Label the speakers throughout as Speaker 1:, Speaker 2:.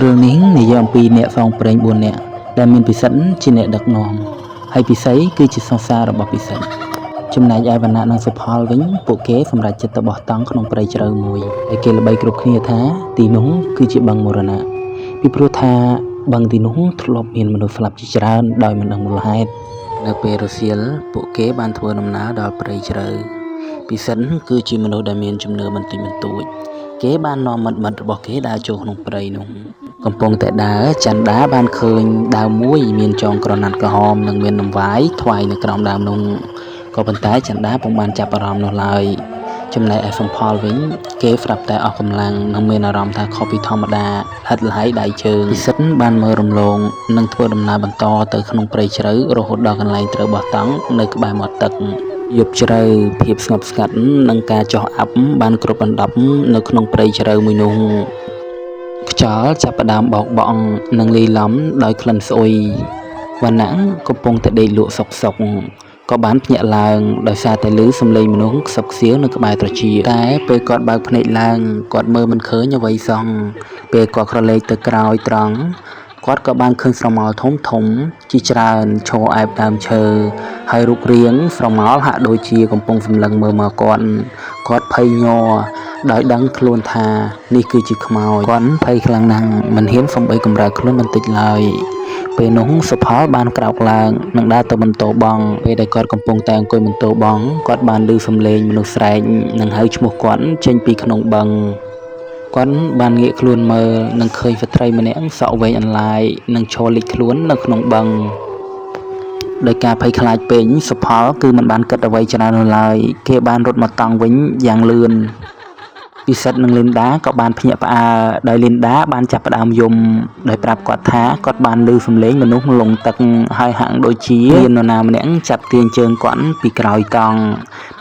Speaker 1: រឿងនេះនិយាយអំពីអ្នកផ្សងព្រេង4នាក់ដែលមានពិសិដ្ឋជាអ្នកដឹកនាំហើយពិសីគឺជាសង្សាររបស់ពិសិដ្ឋចំណែកឯវណ្ណៈនិងសុផលវិញពួកគេសម្រេចចិត្តទៅបោះតង់ក្នុងព្រៃជ្រៅមួយហើយគេល្បីគ្រប់គ្នាថាទីនោះគឺជាបឹងមរណៈពីព្រោះថាបឹងទីនោះធ្លាប់មានមនុស្សស្លាប់ជាច្រើនដោយមិនដឹងមូលហេតុនៅពេលរសៀលពួកគេបានធ្វើដំណើរដល់ព្រៃជ្រៅពិសិដ្ឋគឺជាមនុស្សដែលមានជំនឿបន្តិចបន្តួចគេបាននាំមិត្តៗរបស់គេដើរចូលក្នុងព្រៃនោះកំពុងតែដើរចន្ទាបានឃើញដើមមួយមានចងក្រណាត់ក្រហមនិងមានដង្វាយថ្វាយនៅក្រោមដើមនោះក៏ប៉ុន្តែចន្ទាពុំបានចាប់អារម្មណ៍នោះឡើយចំណែកឯសំផលវិញគេស្រាប់តែអស់កម្លាំងនិងមានអារម្មណ៍ថាខុសពីធម្មតាហិតលហើយដៃជើងពិសិដ្ឋបានមើលរំលងនិងធ្វើដំណើរបន្តទៅក្នុងព្រៃជ្រៅរហូតដល់កន្លែងត្រូវបោះតង់នៅក្បែរមាត់ទឹកយប់ជ្រៅភាពស្ងប់ស្ងាត់និងការចោះអាប់បានគ្រប់ដណ្ដប់នៅក្នុងព្រៃជ្រៅមួយនោះខ្យល់ចាប់ផ្ដើមបោកបង់និងលាយឡំដោយក្លិនស្អុយវណ្ណៈកំពុងតែដេកលក់សុកសុកក៏បានភ្ញាក់ឡើងដោយសារតែឮសំឡេងមនុស្សខ្សឹបខ្សៀវនៅក្បែរត្រចៀកតែពេលគាត់បើកភ្នែកឡើងគាត់មើលមិនឃើញអ្វីសោះពេលគាត់ក្រឡេកទៅក្រោយត្រង់គាត់ក៏បានឃើញស្រមោលធំធំជាច្រើនឈរអែបដើមឈើហើយរូបរាងស្រមោលហាក់ដូចជាកំពុងសម្លឹងមើលមកគាត់គាត់ភ័យញ័រដោយដឹងខ្លួនថានេះគឺជាខ្មោចគាត់ភ័យខ្លាំងណាស់មិនហ៊ានសំបីកម្រើកខ្លួនបន្តិចឡើយពេលនោះសុផលបានក្រោកឡើងនិងដើរទៅបន្ទោបង់ពេលដែលគាត់កំពុងតែអង្គុយបន្ទោបង់គាត់បានឮសំឡេងមនុស្សស្រែកនិងហៅឈ្មោះគាត់ចេញពីក្នុងបឹងគាត់បានងាកខ្លួនមើលនិងឃើញស្ត្រីម្នាក់សក់វែងអន្លាយនិងឈរលិចខ្លួននៅក្នុងបឹងដោយការភ័យខ្លាចពេកសុផលគឺមិនបានគិតអ្វីច្រើននោះឡើយគេបានរត់មកតង់វិញយ៉ាងលឿនពិសិដ្ឋនិងលីនដាក៏បានភ្ញាក់ផ្អើលដោយលីនដាបានចាប់ផ្ដើមយំដោយប្រាប់គាត់ថាគាត់បានឮសំឡេងមនុស្សលងទឹកហើយហាក់ដូចជាមាននរណាម្នាក់ចាប់ទាញជើងគាត់ពីក្រោយកង់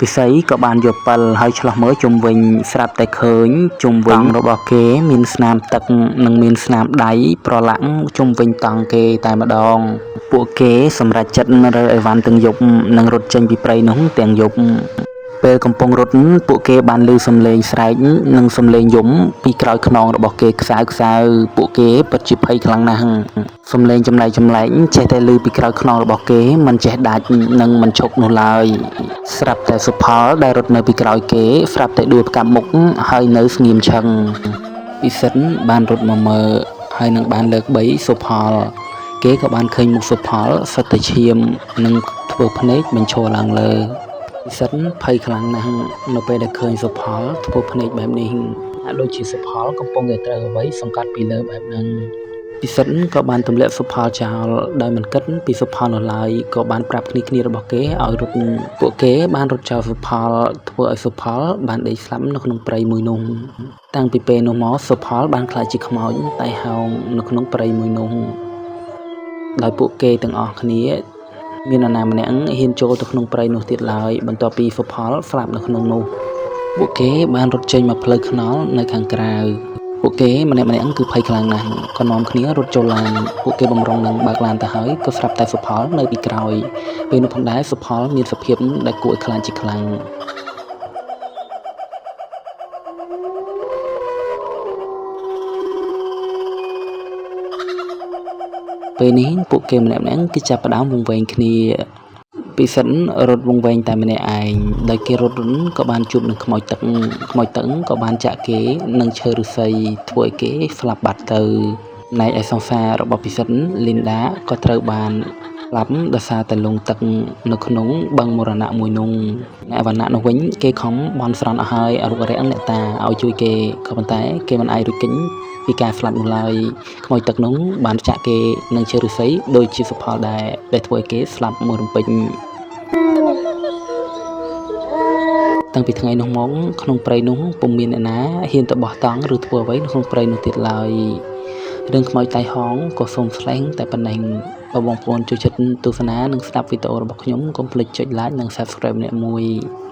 Speaker 1: ពិសីក៏បានយកពិលហើយឆ្លោះមើលជុំវិញស្រាប់តែឃើញជុំវិញរបស់គេមានស្នាមទឹកនិងមានស្នាមដៃប្រឡាក់ជុំវិញតង់គេតែម្ដងពួកគេសម្រេចចិត្តរើអីវ៉ាន់ទាំងយប់និងរត់ចេញពីព្រៃនោះទាំងយប់ពេលកំពុងរត់ពួកគេបានឮសំឡេងស្រែកនិងសំឡេងយំពីក្រោយខ្នងរបស់គេខ្សៅខ្សៅពួកគេពិតជាភ័យខ្លាំងណាស់សំឡេងចម្លែកចម្លែកចេះតែឮពីក្រោយខ្នងរបស់គេមិនចេះដាច់និងមិនឈប់នោះឡើយស្រាប់តែសុផលដែលរត់នៅពីក្រោយគេស្រាប់តែដួលផ្កាប់មុខហើយនៅស្ងៀមឈឹងពិសិដ្ឋបានរត់មកមើលហើយនឹងបានលើកបីសុផលគេក៏បានឃើញមុខសុផលសុទ្ធតែឈាមនិងធ្វើភ្នែកបញ្ឈរឡើងលើពិសិដ្ឋភ័យខ្លាំងណាស់នៅពេលដែលឃើញសុផលធ្វើភ្នែកបែបនេះហាក់ដូចជាសុផលកំពុងតែត្រូវអ្វីសង្កត់ពីលើបែបហ្នឹងពិសិដ្ឋក៏បានទម្លាក់សុផលចោលដោយមិនគិតពីសុផលនោះឡើយក៏បានប្រាប់គ្នាគ្នារបស់គេឲ្យរត់ពួកគេបានរត់ចោលសុផលធ្វើឲ្យសុផលបានដេកស្លាប់នៅក្នុងព្រៃមួយនោះតាំងពីពេលនោះមកសុផលបានក្លាយជាខ្មោចតៃហោងនៅក្នុងព្រៃមួយនោះដោយពួកគេទាំងអស់គ្នាមាននរណាម្នាក់ហ៊ានចូលទៅក្នុងព្រៃនោះទៀតឡើយបន្ទាប់ពីសុផលស្លាប់នៅក្នុងនោះពួកគេបានរត់ចេញមកផ្លូវថ្នល់នៅខាងក្រៅពួកគេម្នាក់ៗគឺភ័យខ្លាំងណាស់ក៏នាំគ្នារត់ចូលឡានពួកគេបំរុងនឹងបើកឡានទៅហើយក៏ស្រាប់តែសុផលនៅពីក្រោយពេលនោះផងដែរសុផលមានសភាពដែលគួរឲ្យខ្លាចជាខ្លាំងពេលនេះពួកគេម្នាក់ៗគឺចាប់ផ្ដើមវង្វេងគ្នាពិសិដ្ឋរត់វង្វេងតែម្នាក់ឯងដោយគេរត់រុនក៏បានជួបនឹងខ្មោចទឹកខ្មោចទឹកក៏បានចាក់គេនឹងឈើឫស្សីធ្វើឲ្យគេស្លាប់បាត់ទៅចំណែកឯសង្សាររបស់ពិសិដ្ឋលីនដាក៏ត្រូវបានស្លាប់ដោយសារតែលងទឹកនៅក្នុងបឹងមរណៈមួយនោះអ្នកវណ្ណៈនោះវិញគេខំបន់ស្រន់អស់ហើយអរុករៈអ្នកតាឲ្យជួយគេក៏ប៉ុន្តែគេមិនអាចរួចគេចពីការស្លាប់នោះឡើយខ្មោចទឹកនោះបានចាក់គេនឹងឈើឫស្សីដូចជាសុផលដែរដែលធ្វើឲ្យគេស្លាប់មួយរំពេចតាំងពីថ្ងៃនោះមកក្នុងព្រៃនោះពុំមានអ្នកណាហ៊ានទៅបោះតង់ឬធ្វើអ្វីនៅក្នុងព្រៃនោះទៀតឡើយរឿងខ្មោចតៃហងក៏សូមស្លែងតែប៉ុណ្ណេះបើបងប្អូនចូលចិត្តទស្សនានិងស្ដាប់វីដេអូរបស់ខ្ញុំកុំភ្លេចចុច Like និង Subscribe អ្នកមួយ។